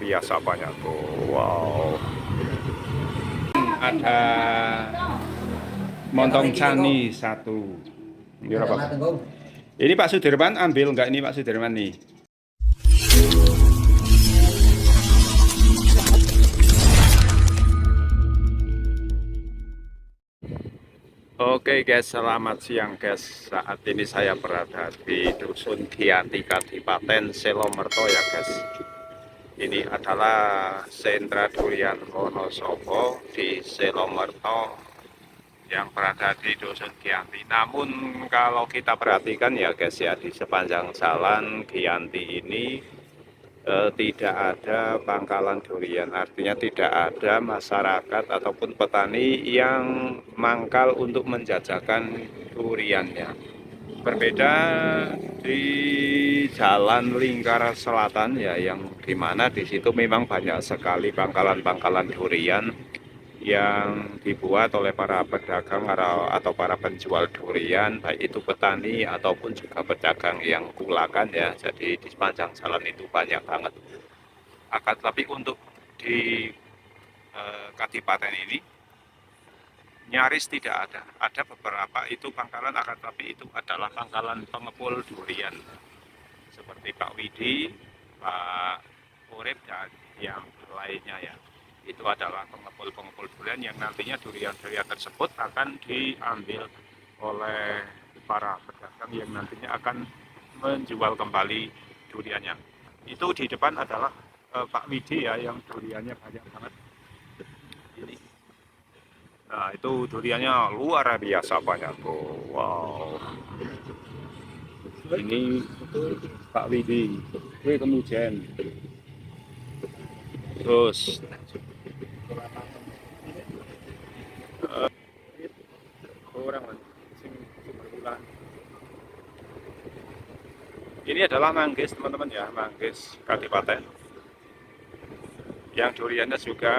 Biasa banyak tuh. Wow. Ada montong cani satu. Ini apa? Ini Pak Sudirman ambil enggak ini Pak Sudirman nih? Oke guys, selamat siang guys. Saat ini saya berada di Dusun Giyanti, Kadipaten Selomerto ya guys. Ini adalah sentra durian Wonosobo di Selomerto yang berada di Dusun Giyanti. Namun kalau kita perhatikan ya guys ya, di sepanjang jalan Giyanti ini tidak ada pangkalan durian, artinya tidak ada masyarakat ataupun petani yang mangkal untuk menjajakan duriannya. Berbeda di Jalan Lingkar Selatan ya, yang dimana di situ memang banyak sekali pangkalan-pangkalan durian yang dibuat oleh para pedagang atau para penjual durian, baik itu petani ataupun juga pedagang yang kulakan ya. Jadi di sepanjang jalan itu banyak banget. Akan tetapi untuk di Kadipaten ini nyaris tidak ada. Ada beberapa itu pangkalan, akan tetapi itu adalah pangkalan pengepul durian seperti Pak Widi, Pak Urip dan yang lainnya ya. Itu adalah pengepul-pengepul durian yang nantinya durian-durian tersebut akan diambil oleh para pedagang yang nantinya akan menjual kembali duriannya. Itu di depan adalah Pak Widi ya, yang duriannya banyak banget. Ini. Nah, itu duriannya luar biasa banyak tuh. Wow. Ini Pak Widi. Ini kemudian terus orang sing. Ini adalah manggis teman-teman ya, manggis Kadipaten. Yang duriannya juga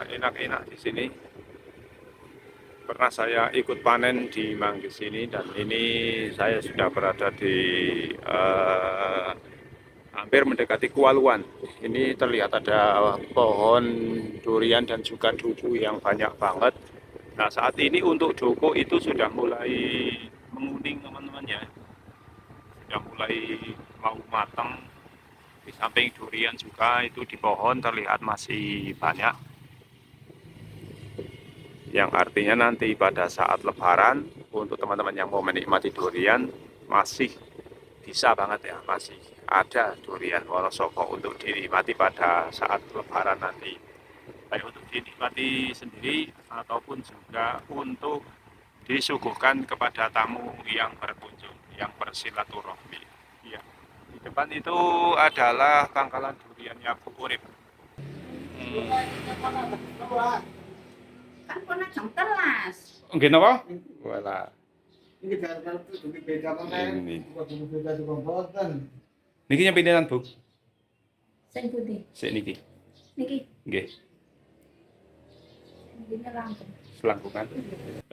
enak-enak di sini. Pernah saya ikut panen di manggis ini dan ini saya sudah berada di hampir mendekati Kualuan. Ini terlihat ada pohon durian dan juga duku yang banyak banget. Nah, saat ini untuk duku itu sudah mulai menguning teman-teman ya. Sudah mulai mau matang. Di samping durian juga itu di pohon terlihat masih banyak. Yang artinya nanti pada saat lebaran untuk teman-teman yang mau menikmati durian masih bisa banget ya, masih ada durian Wonosobo untuk dinikmati pada saat lebaran nanti. Baik untuk dinikmati sendiri ataupun juga untuk disuguhkan kepada tamu yang berkunjung, yang bersilaturahmi. Ya. Di depan itu adalah pangkalan duriannya Bu Urip. Kan kono jam telas. Nggih napa? Walah. Ini beda Ini. Beda juga boten. Niki nyampe pintenan, Bu? Sing putih. Sik niki. Niki, Nggih, niki langsung. selangkungan.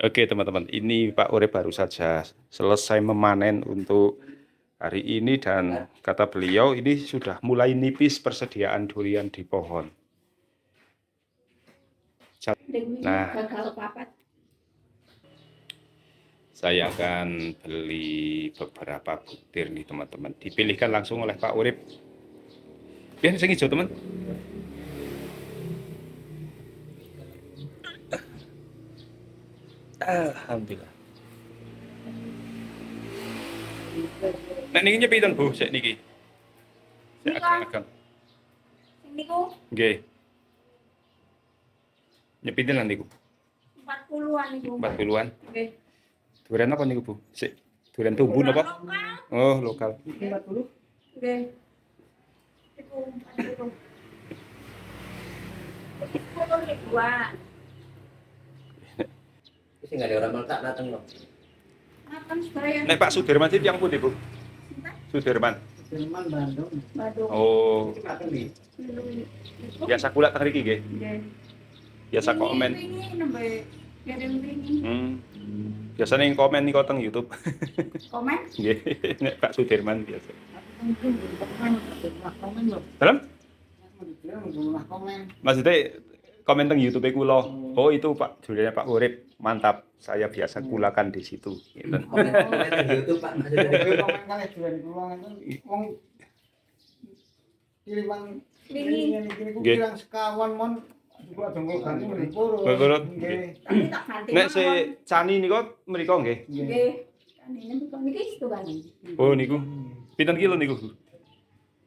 Oke, teman-teman, ini Pak Urip baru saja selesai memanen untuk hari ini dan kata beliau ini sudah mulai nipis persediaan durian di pohon. Nah. Gagal papat. Saya akan beli beberapa butir nih teman-teman. Dipilihkan langsung oleh Pak Urip. Biar sing hijau teman. Alhamdulillah. Nek niki nyepiten Bu, sik niki. Sik Nika. ageng-ageng. Sing niku Nggih. Nyepiten lah niku. 40-an niku. 40-an. Nggih. Durian apa niku Bu? Sik. Durian tumbu napa? Lokal. Oh, lokal. 40. Nggih. Niku 40. 10 ribuan. Wis enggak ada orang meletak dateng loh. Makan sedaya. Nek Pak Sudirman sih yang pundi Bu? Sinten? Sudirman. Jerman Bandung. Bandung. Oh, Iki makan nih. Niku. biasa kula teng mriki nggih. Nggih. Biasa komen. Wingi nembe kirim wingi. Biasanya yang komen nih teng YouTube. Komen? Nggih, nek Pak Sudirman biasa. Komen loh. Dalam? menggunakan komen. Maksudnya komen teng YouTube kula. Oh, itu Pak duriannya Pak Urip, mantap. Saya biasa kulakan di situ gitu. Komen komen di YouTube Pak maksudnya. Nggih komen kalih durian kula ngeten wong kiriman Wingi. ngene niku Nggih. kirang sekawan mon kula dongkol ganti mriki purun. Purun. Nggih. Tapi tak ganti. Nek si cani niku mriko nggih. Nggih. Nggih. Kanine niku niki setunggal. Oh niku. Pinten kilo niku?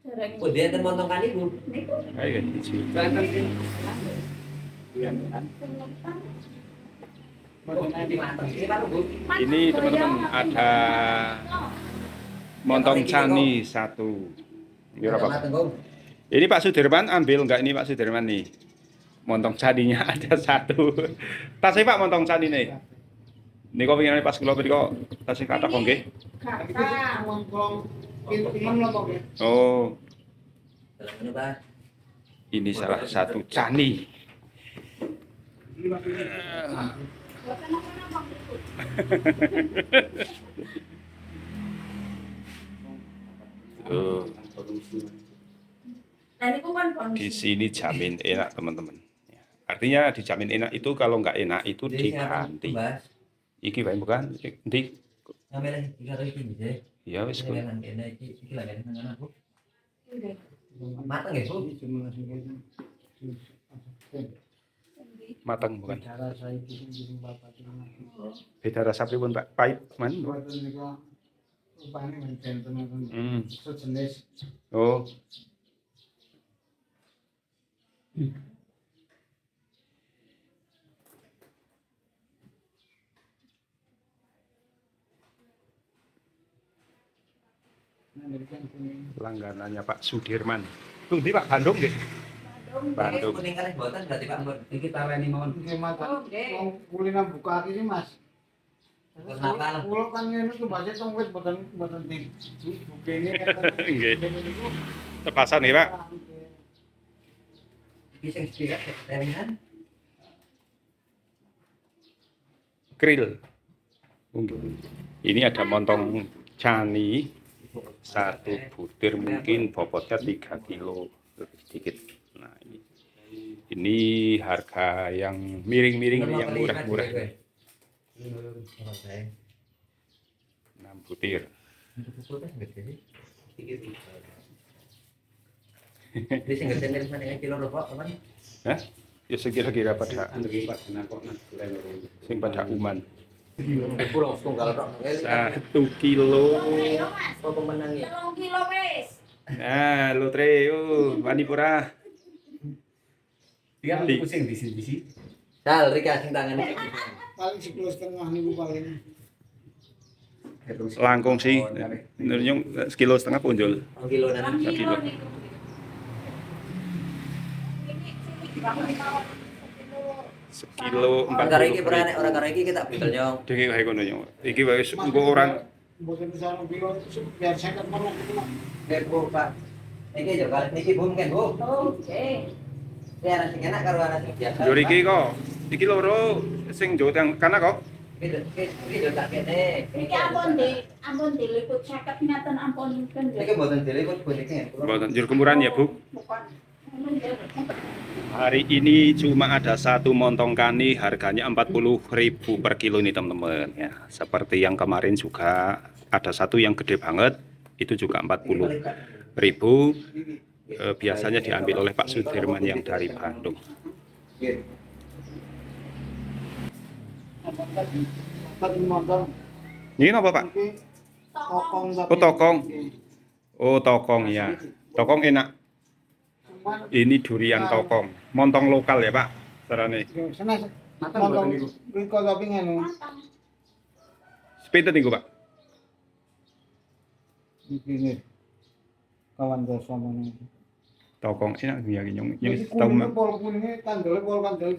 Dereng. Oh, dia enten montong kali Bu. Niku. Ayo siji. Oh, nanti mateng. Ini Pak Bu. Ini teman-teman ada montong cani satu. Ini apa? Mateng, Bu. Ini Pak Sudirman ambil enggak ini Pak Sudirman nih? Montong caninya ada satu. Tasih Pak montong cani nih. Niko pingin pas kula mriko tasih kathah kok nggih. Iki Kata. wong kula pinten lho kok nggih. Oh, Dalam ini, Pak. ini salah satu cani. Boten napa-napa niku. Tuh, Lah niku kan bonus. di sini jamin enak teman-teman. Ya, artinya dijamin enak itu kalau nggak enak itu Jadi sing akan diganti. Mbak, Iki wae bukan? Ndi? ngambil iki karo iki nggih. Ya wis Ini kuwi. nang kene iki iki lha kene nang aku. Nggih. Mateng nggih, Bu. Cuma sing kene. Mateng bukan? Cara saiki sing sing bapak Beda rasa pripun Pak? Pahit man. Mboten nika rupane benten ngoten. Sejenis. Oh. Nah, dari kan kuning. Langganannya Pak Sudirman. Tuh di Pak Bandung nggih. Bandung. Bandung. Kuning kalih mboten berarti Pak. Mbok. Iki taleni mawon. Nggih mateng. Oh, nggih. Wong kulina buka iki Mas. Terus napa? Kula kan ngene tumbase teng wit mboten mboten di bukene Nggih. Tepasan nggih Pak. Iki sing sepira telingan? Krill. Ini ada montong cani satu butir mungkin bobotnya 3 kilo lebih sedikit. Nah, ini harga yang miring-miring ini yang murah-murah. 6 butir. Jadi sing gede miris meneh kilo rokok teman. Hah? Ya sekira-kira pada Andri Pak kok nang sing pada uman. Pulang setunggal tok. 1 kilo. Ayo, Mas. Apa pemenangnya? 3 kilo wis. Nah, lotre yo Manipura. Dia pusing di sini. Sal Rika sing tangane. Paling sekilo setengah niku paling. Langkung sih. Nyung sekilo setengah punjul. 2 kilo nang. 2 Kilo. kilo niku. Ini cilik banget mawon. Sekilo. Sekilo Ora karo iki 40. ora nek ora karo iki kita budal nyong. Dhewe wae kono nyong. Iki wae wis engko orang Mboten bisa kilo biar seket perlu. Nek Bu, Pak. Iki yo kalih niki Bu mungkin Bu. Oh, nggih. Iki ana sing enak karo ana sing biasa. Yo iki kok. Iki loro sing njo tang kana kok. Iki iki yo tak kene. Niki ampun diliput 50 ngaten ampun kan. Niki mboten diliput Bu niki. Mboten njur kemuran ya, Bu. Bukan. Ampun, nggih. Hari ini cuma ada satu montong kani harganya 40.000 per kilo nih teman-teman ya. Seperti yang kemarin juga ada satu yang gede banget itu juga 40.000. Biasanya diambil oleh Pak Sudirman yang dari Bandung. Tadi montong Ini apa Pak? iki tokong tapi. Oh, tokong. Oh tokong ya. Tokong enak. Cuman Ini durian tokong. Montong lokal ya Pak. Carane. senes Mateng mboten montong niku. riko tapi ngene. Matang. Sepinten niku Pak? Iki nggih. Kawan dasa meneh. Tokong enak ya nyong. Iki Nyong tau kuningnya pol kuningnya kandele pol kandele.